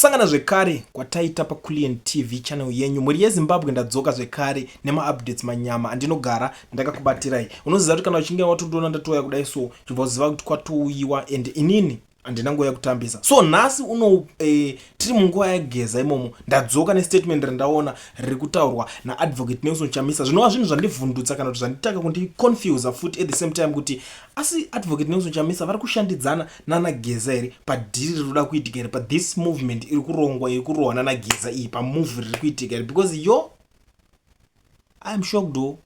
Kusangana zvekare kwataita paCulian TV channel yenyu mhuri yeZimbabwe, ndadzoka zvekare nemaupdates manyama andinogara ndakakubatirai. Unoziva kuti kana uchinge watondiona ndatouya kudai, so chibva uziva kuti kwatouyiwa and inini handina nguva yekutambisa. So nhasi uno tiri munguva yaGeza imomo, ndadzoka nestatement randaona riri kutaurwa naAdvocate Nelson Chamisa, zvinova zvinhu zvandivhundutsa kana kuti zvanditaka kundiconfusa futi at the same time, kuti asi Advocate Nelson Chamisa vari kushandidzana nanaGeza here padeal riri kuda kuitika here, pathis movement iri kurongwa, iri kurohwa nanaGeza iyi, pamove riri kuitika here? Because yo, I am shocked o,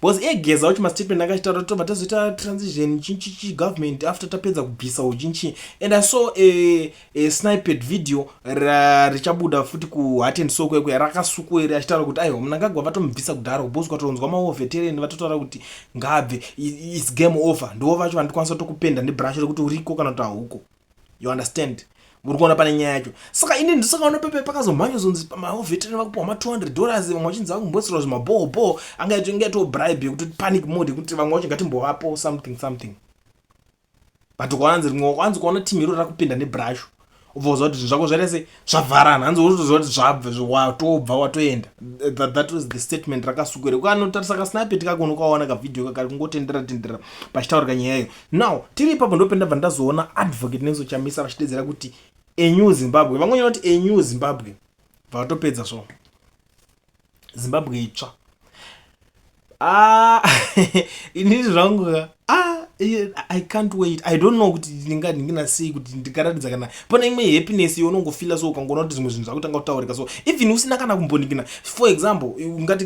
because iye Geza wacho mastatement akachitaura, tobva tazoita transition chinchichi government after tapedza kubvisa uchinchi. And I saw a snippet video richabuda futi kuHeart and Soul kwekwe rakasukwere achitaura kuti aiwa, Mnangagwa vatomubvisa kudhara because kwatonzwa mawar veteran vatotaura kuti ngaabve, it's game over. Ndo vacho vandikwanisa tokupenda nebrush rekuti uriko kana kuti hauko, you understand? Uri kuona pane nyaya yacho. Saka ini ndisakaona pepe pakazomhanya zonzi mawar veteran vakupiwa ma$200, vamwe vachinzi vakumboisirwa zvimabhoho angaito bribe yekuti panic mode, yekuti vamwe vacho ngatimbovapo something something. But ukaona rimwe kwanzi kuona team iro rakupinda nebrush, ubva uziva kuti zvinhu zvako zvaita sei, zvavharana. Hanzi utoziva kuti zvabva, watobva watoenda. That was the statement rakasukwere. Ukanotarisa kasnippet kako unokaona kavideo kakari kungotendera tendera pachitaurika nyaya iyo. Now tiri ipapo, ndopendabva ndazoona Advocate Nelson Chamisa vachidedzera kuti a new Zimbabwe. Vamwe kuti a new Zimbabwe, vatopedza so Zimbabwe itsva. Ah, inini zvangu ka, ah, I can't wait. I don't know kuti ndingina sei kuti ndingaratidza kana pane imwe happiness yaunongofeela. So ukangoona kuti zvimwe zvinhu zvakutanga kutaurika, so even usina kana kumbonikina, for example, ungati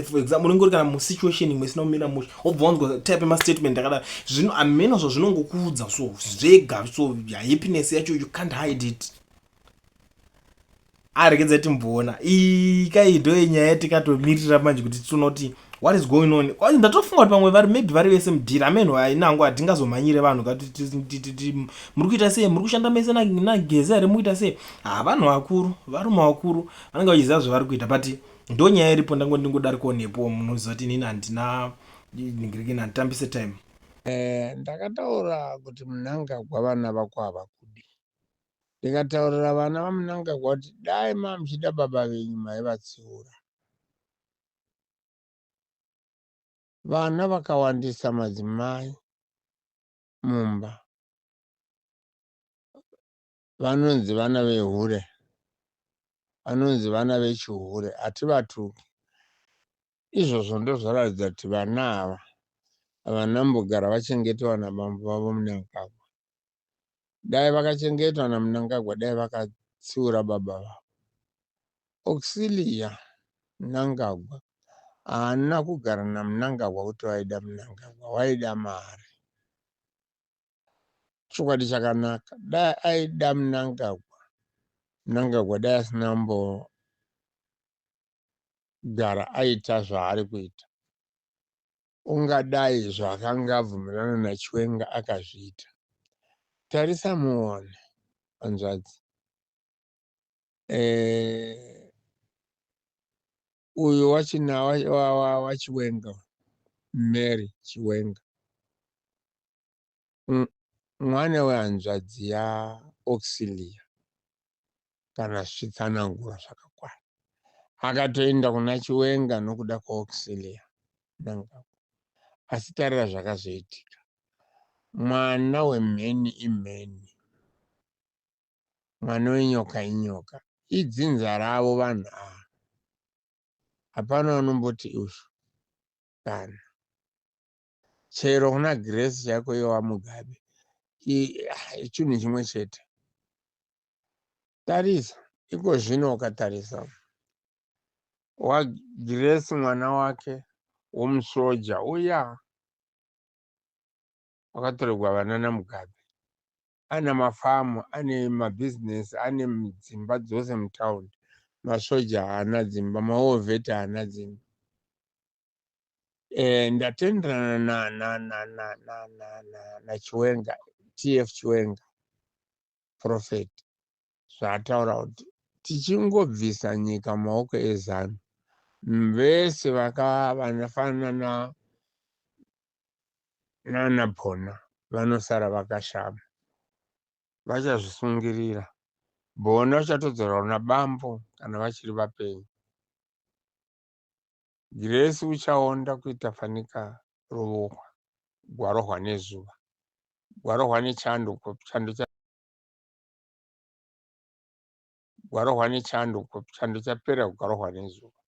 for example unenge uri kana musituation imwe isina kumira mushe, wobva wanzwa type emastatement akadaro, zvino ameno zvazvinongokuudza so zvega. So happiness yacho, you can't hide it. Arekedza timboona iyi ndo yenyaya yatikatomirira manje kuti tiona kuti what is going on. Ndatofunga kuti pamwe vari maybe vari vese mudeal. Ameno ainango, hatingazomhanyire vanhu kati muri kuita sei, muri kushanda mese naGeza here, mukuita sei? Ha, vanhu vakuru, varume vakuru vanenge vachiziva zvavari kuita, but ndo nyaya iripo. Ndango ndingodarikawo nepo. Munoziva kuti inini handina ningirikini, handitambise time. Ndakataura kuti Mnangagwa vana vako havakudi. Ndikataurira vana vaMnangagwa kuti dai mamuchida baba venyu maivatsiura. Vana vakawandisa, madzimai mumba vanonzi vana vehure, vanonzi vana vechihure, hativatuki. Izvozvo ndozvaratidza kuti vana ava havana mbogara vachengetwa nabambo vavo Mnangagwa. Dai vakachengetwa naMnangagwa, dai vakatsiura baba vavo. Auxilia Mnangagwa haana kugara naMnangagwa kuti vaida Mnangagwa, waida mari. Chokwadi chakanaka, dai aida Mnangagwa, Mnangagwa dai asina mbogara aita zvaari kuita. Ungadai zvakanga abvumirana naChiwenga akazviita. Tarisa muone, hanzvadzi, uyu wachina waChiwenga, Mary Chiwenga, mwana wehanzvadzi yaAuxilia. Kana zvichitsanangura zvakakwana, akatoenda kuna Chiwenga nokuda kwaAuxilia Mnangagwa. Asi tarira zvakazoitika. Mwana wemheni imheni, mwana wenyoka inyoka. Idzinza ravo vanhu ava, hapana vanomboti ushu kana chero kuna Grace chaiko iye waMugabe, chinhu chimwe chete. Tarisa iko zvino, ukatarisa waGrace, mwana wake womusoja uya wakatorerwa vana naMugabe, ane mafamu, ane mabhizinesi, ane dzimba dzose mutaundi. Masoja haana dzimba, mawar vet haana dzimba. Ndatenderana naChiwenga, TF Chiwenga prophet, zvaataura kuti tichingobvisa nyika mumaoko eZANU, vese vakafanana nana Bona vanosara vakashama, vachazvisungirira. Bona uchatodzorwa kuna bambo kana vachiri vapenyu. Grace uchaonda kuita fanika rohwa gwarohwa nezuva gwarohwa nechando chando cha gwarohwa nechando chando chapera gwarohwa nezuva.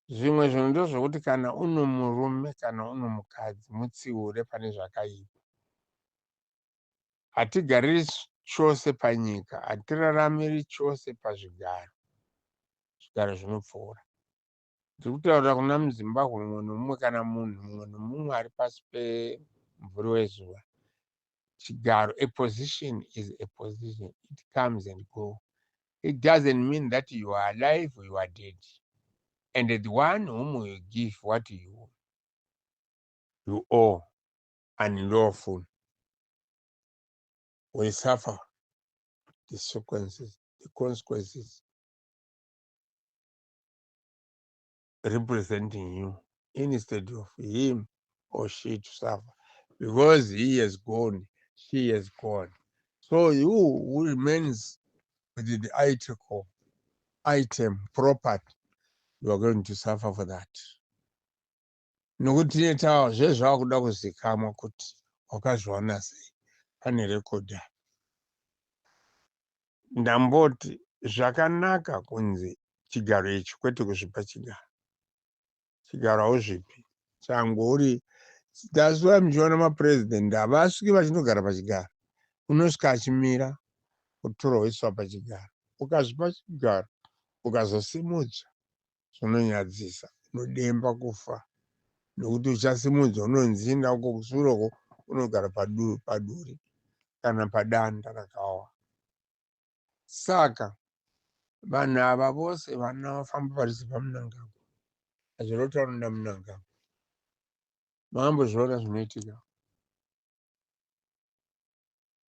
Zvimwe zvinhu ndozvokuti kana uno murume kana uno mukadzi mutsiure pane zvakaipa. Hatigariri chose panyika, hatiraramiri chose pazvigaro. Zvigaro zvinopfuura. Ndiri kutaura kuna muZimbabwe mumwe nomumwe kana munhu mumwe nomumwe ari pasi pemumvuri wezuva. Chigaro, a position is a position. It comes and go. It doesn't mean that you are alive or you are dead. And the one whom you give what you owe unlawful will suffer the consequences, the consequences representing you instead of him or she to suffer because he has gone, she has gone. So you who remains with the article, item, property, you are going to suffer for that. Nokuti tine zvezvakuda kuzikamwa kuti wakazviwana sei pane rekodhi apa. Ndamboti zvakanaka kunzi chigaro ichi kwete kuzvipa chigaro. Chigaro hauzvipi changori. That's why muchiona mapurezidendi havasviki vachinogara pachigaro, unosvika achimira kutorwa woiswa pachigaro. Ukazvipa chigaro ukazosimudzwa zvinonyadzisa, unodemba kufa nokuti uchasimudzwa unonzinda uko kusure uko unogara paduri kana padanda rakawa. Saka vanhu ava vose vana vafamba padhuze paMnangagwa, hazviroti vanoda Mnangagwa. Makambozviona zvinoitika.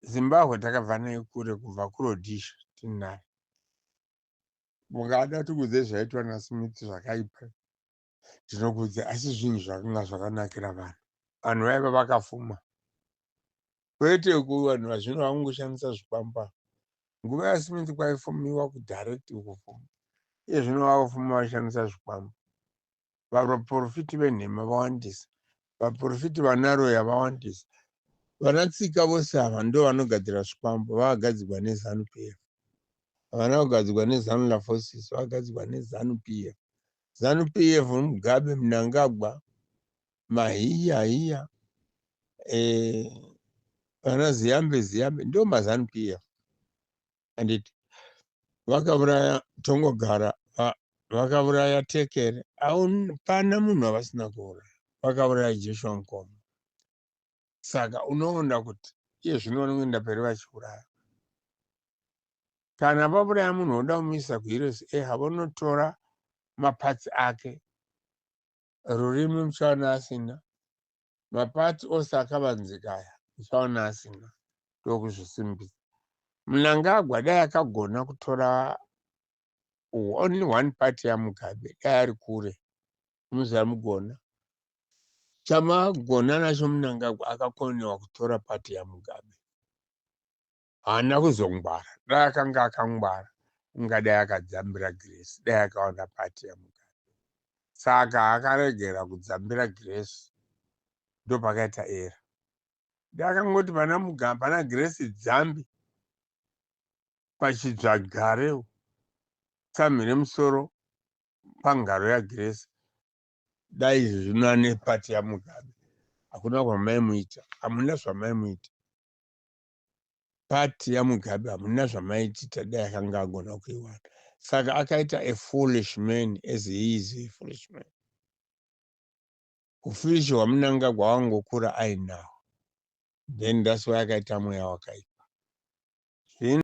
Zimbabwe takabva nayo kure, kubva kuRhodesia tinayo. Mungada tikudze zvaitwa naSmith zvakaipa, tinokudze, asi zvinhu zvakanga zvakanakira vanhu. Vanhu vaiva vakafuma, kwete kuvanhu vazvino vangoshandisa zvikwamba. Nguva yaSmith kwaifumiwa kudirect kufuma, iye zvino vakufuma vachishandisa zvikwamba. Vaprofiti venhema vawandisa, vaprofiti vanaroya vawandisa, vanatsika vose ava ndo vanogadzira zvikwambo. Vakagadzirwa neZANU PF, havana kugadzirwa neZANU forces, vakagadzirwa neZANU PF. ZANU PF, Mugabe, Mnangagwa, Mahiya hiya, vana Ziyambi Ziyambi, ndo maZANU PF, handiti? Vakauraya Tongogara, vakauraya Tekere, pana munhu wavasina kuuraya. Vakauraya Joshua Nkomo. Saka unoona kuti iye zvino vanoenda peri vachiuraya. Kana vauraya munhu woda kumuisa kuHeroes Acre, vonotora maparts ake. Rurimi muchaona asina, maparts ose akavanzika aya muchaona asina, ndokuzvisimbisa. Mnangagwa dai akagona kutora only one part yaMugabe, dai ari kure. Muzamugona chamagona nacho Mnangagwa, akakonewa kutora part yaMugabe, haana kuzongwara. Dai akanga akangwara ungadai akadzambira Grace, dai akawana part yaMugabe. Saka akaregera kudzambira Grace, ndopakaita era. Dai akangoti pana Mugabe, pana Grace dzambi pachidzvagare tsamhire musoro pangaro yaGrace, dai izvi zvino ane part yaMugabe. Hakuna kwamaimuita, hamuna zvamaimuita. Part yaMugabe hamuna zvamaitiita, dai akanga agona kuiwana. Saka akaita a foolish man, as he is a foolish man. Ufoolish hwaMnangagwa wangokura ainawo, then that's why akaita mweya wakaipa.